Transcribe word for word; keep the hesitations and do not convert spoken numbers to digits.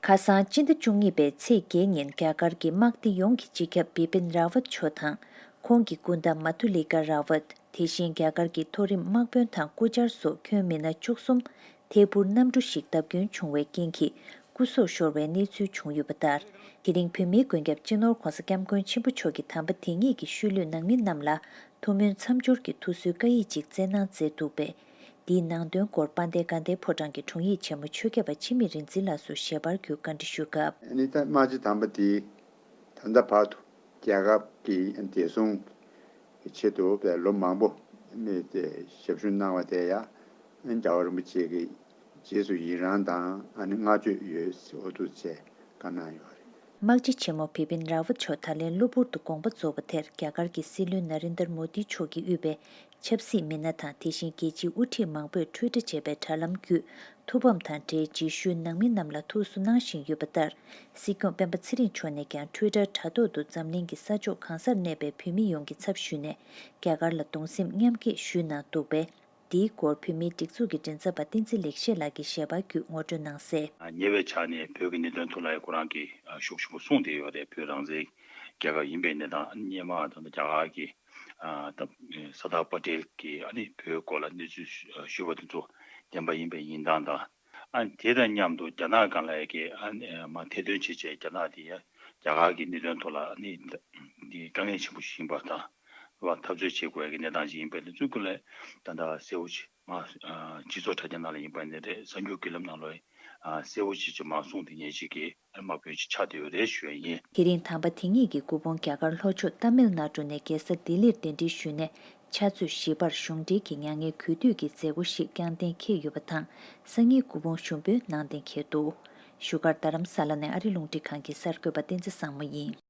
ཁ་སང་སྤྱི་ཟླ་བཅུ་གཉིས་པའི་ཚེས་བརྒྱད་ཉིན་རྒྱ་གར་གྱི་དམག་སྡེ་ཡོངས་ཀྱི་སྤྱི་ཁྱབ་བི་པིན་ར་ཝད་མཆོག་དང་། ཁོང་གི་སྐུ་ཟླ་མ་ཐུ་ལི་ཀ་ར་ཝད། དེ་བཞིན་རྒྱ་གར་གྱི་མཐོ་རིམ་དམག་དཔོན་དང་སྐུ་བཅར་སོགས་ཁྱོན་མི་སྣ་བཅུ་གསུམ་ཐད་འཕུར་གནམ་གྲུ་ཞིག་བརྡབ་སྐྱོན་བྱུང་བའི་རྐྱེན་གྱིས་སྐུ་སྲོག་ཤོར་བའི་གནས་ཚུལ་བྱུང་ཡོད་པ་ལྟར། དེ་རིང་བོད་མིའི་མགོན་སྐྱབས་སྤྱི་ནོར་༧གོང་ས་༧སྐྱབས་མགོན་ཆེན་པོ་མཆོག་གིས་དམ་པ་དེ་ཉིད་ཀྱི་ཤུལ་ལུས་ནང་མི་རྣམས་ལ་ཐུགས་སྨོན་མཚམས་སྦྱོར་གྱི་ཐུགས་གསོའི་བཀའ་ཡིག་ཅིག་བསྩལ་གནང་མཛད་འདུག་པས། འདིའི་ནང་དོན་སྐོར་དཔལ་ལྡན་དགའ་ལྡན་ཕོ་བྲང་གི་དྲུང་ཡིག་ཆེན་མོ་ཆོས་སྐྱབས་པ་འཆི་མེད་རིག་འཛིན་ལགས་སུ་ཞལ་པར་བརྒྱུད་བཀའ་འདྲི་ཞུས་སྐབས། ཨ་ནི་ད་དམག་སྤྱི་དམ་པ་དེ་ད་ལྟ་བར་དུ་རྒྱལ་ཁབ་ཀྱི་བདེ་སྲུང་གི་ཆེད་དུ་བས་ལོ་མང་པོ་མི་དེ་ཞབས་ཞུ་གནང་བ་དེ་ཡང་རྒྱལ་བ་རིན་པོ་ཆེ་གི་རྗེས་སུ་ཡི་རང་དང་ཨ་ནི་བསྔགས་བརྗོད་ཡོད་ཟེར་འོ་ཐུག་བཅས་བཀའ་གནང་ཡོད་རེད། དམག་སྤྱི་ཆེན་མོ་བི་པིན་ར་ཝད་མཆོག་ད་ལན་གློ་བུར་དུ་དགོངས་པ་རྫོགས་པ་དེར་རྒྱ་གར་གྱི་སྲིད་བློན་ན་རིན་དར་མོ་དི་མཆོག་གིས་དབུས་པའི་ཆབ་སྲིད་མི་སྣ་དང་དེ་བཞིན་རྒྱལ་སྤྱིའི་དབུ་ཁྲིད་མང་པོས་ཊུའི་ཊར་བྱས་པའི་དྲ་ལམ་བརྒྱུད་ཐུགས་ཕམ་དང་འབྲེལ་རྗེས་ཤུལ་ནང་མི་རྣམས་ལ་ཐུགས་གསོ་གནང་བཞིན་ཡོད་པ་ལྟར། སྲིད་སྐྱོང་སྤེན་པ་ཚེ་རིང་མཆོག་ནས་ཀྱང་ཊུའི་ཊར་དྲ་ཐོག་ཏུ་འཛམ་གླིང་གི་ས་ཕྱོགས་གང་སར་གནས་པའི་བོད་མི་ཡོངས་ཀྱི་ཚབ་ཞུས་ནས་རྒྱ་གར་ལ་གདུང་སེམས་མཉམ་སྐྱེད་ཞུས་གནང་འདུག་པས། འདིའི་སྐོར་བོད་མིའི་སྒྲིག་འཛུགས་ཀྱི་མགྲིན་ཚབ་པ་བསྟན་འཛིན་ལེགས་བཤད་ལགས་ཀྱིས་ཞལ་པར་བརྒྱུད་ངོ་སྤྲོད་གནང་གསལ། ཉེ་བའི་ཆར་ནས་བོད་ཀྱི་གནད་དོན་ཐོག་ལ་ཁོ་རང་གིས་ཤུགས་ཆེན་པོ་གསུངས་བསྡད་ཡོད་རེད། བོད་རང་བཙན་རྒྱལ་ཁབ་ཡིན་པའི་གནས་སྟངས། སྔོན་མ་ད་ལྟ་རྒྱ་གར་གྱི་ཨ་ད་སར་དར་པ་ཏེལ་གྱིས་ཨ་ནི་བོད་སྐོར་ལ་གནས་ཚུལ་ཞུ་བ་དེ་ཚོ་བདེན་པ་ཡིན་པའི་ཡིན་སྟངས་དང་། ཨ་དེ་དང་མཉམ་དུ་རྒྱ་ནག་སྒང་ལ་ཡ་གི་ཨ་ནི་མ་ཐེར་འདོན་བྱེད་བྱས་རྒྱ་ནག་དེ་ཡ་རྒྱ་གར་གྱི་གནད་དོན་ཐོག་ལ་ཨ་ནི་འདི་དཀའ་ངལ་ཆེན་པོ་ཞིག་ཡིན་པ་དང་། འཐབ་རྩོད་བྱེད་དགོས་ཀྱི་གནས་སྟངས་ཤིག་ཡིན་པས། དེ་ཚོའི་སྐོར་ལ་ད་ལྟ་གསལ་པོ་ཞིག་མ་སྤྱི་ཚོགས་དྲ་རྒྱ་ནང་ལ་ཡིན་པ་ནི་རེད། གསར་འགྱུར་བརྒྱུད་ལམ་ནང་ལ་གསལ་པོ་ཞིག་ཅིག་མ་གསུངས་དེ་ཉེ་ཞིག་གི་དམག་དཔོན་ཞིག་ཆགས་བསྡད་ཡོད་རེད་ཞུ་ཡ་ཡིན། དེ་རིང་དམ་པ་དེ་ཉིད་ཀྱི་སྐུ་ཕུང་རྒྱ་གར་ལྷོ་ཕྱོགས་ཏ་མིལ་ནཱ་ཌུ་ནས་རྒྱལ་ས་ལྡི་ལིར་གདན་འདྲེན་ཞུས་ནས་ཕྱག་ཚོད་བཞི་པར་གཞུང་འབྲེལ་གྱི་མྱ་ངན་གུས་འདུད་ཀྱི་མཛད་སྒོ་ཞིག་བསྐྱངས་གཏན་འཁེལ་ཡོད་པ་དང་། སང་ཉིན་སྐུ་ཕུང་ཞུགས་འབུལ་གནང་གཏན་འཁེལ་འདུག་བཞུགས་སྒར་རྡ་རམ་ས་ལ་ནས་ཨ་རི་རླུང་འཕྲིན་ཁང་གི་གསར་འགོད་པ་བསྟན་འཛིན་བཟང་མོ་ཡིན།